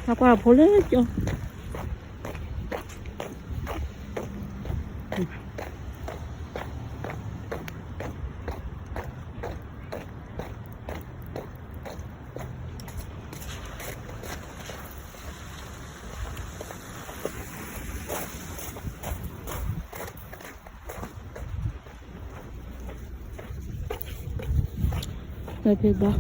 ဟးကွၢ်ဖိလၢကၠိ ဖဲဘၣ်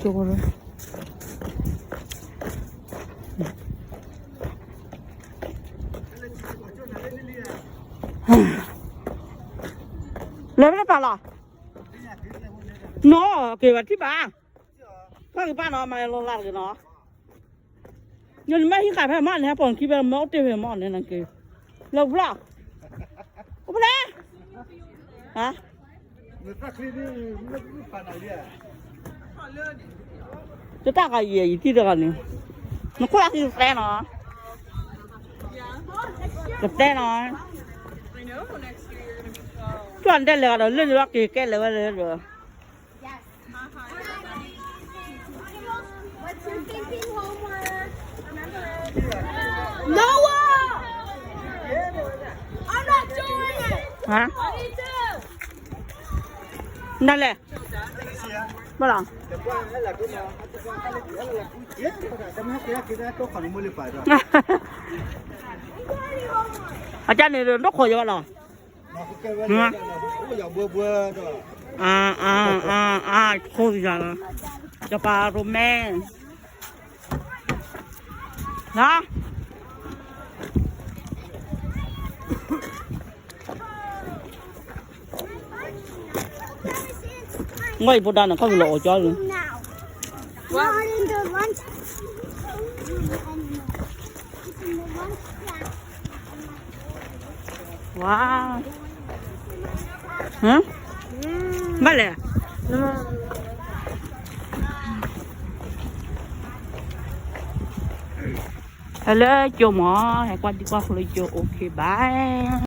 ကၠိလၢ လဲၤဝဲတပၤလီၤ နီၢ် က့ၤဘၣ်ထံၣ်ဘၣ် ဖၣ်က့ၤပၣ်နီၤ မၤလီၤလၢ်တဂ့ၤနီၤ နမ့ၢ်ဟံးဃာ်ဖဲမီၢ်န့ၣ် ဟဲပိာ်နခံဖဲမီၢ်အိၣ်တ့ၢ်ဖဲမီၢ်န့ၣ်နက့ၤ လၢပျီၢ် အိၣ်ဖဲလဲၣ် ဟါ တတၢ်ဂၤယဲၢ်ယတံၢ်တဂၤန့ၣ် နခိၣ်လၢခံကသဲနီၤ ကသဲနီၤ ကွၢ်နတဲလဲၤဂၤဒီးလၢန့ၣ်လီၤက့ၤကဲလဲၤဝဲလဲၣ်ဒီး Noah! I'm not doing it! ဟါ I need to! နလဲၤ ဘၣ်လီၤ အကၢ်န့ၣ်ဒိၣ်ခိၣ်ယဘၣ်လီၤ အါ အါ အါ အါ ခိၣ်ယၤလီၤ ယပာ်ရိၣ်မဲ နီၤ ငါ့အံၤဖိဒါန့ၣ် ခီၣ်ကလီၤအီၤကၠီလီၤ Not in the lunch. It's in the lunch class. ဝါ ဟမ် ဘၣ်လဲၣ် ဟဲလၢကၠိမး ဟဲကွၢ်ဒံကွၢ်ဖိလၢကၠိ okay bye.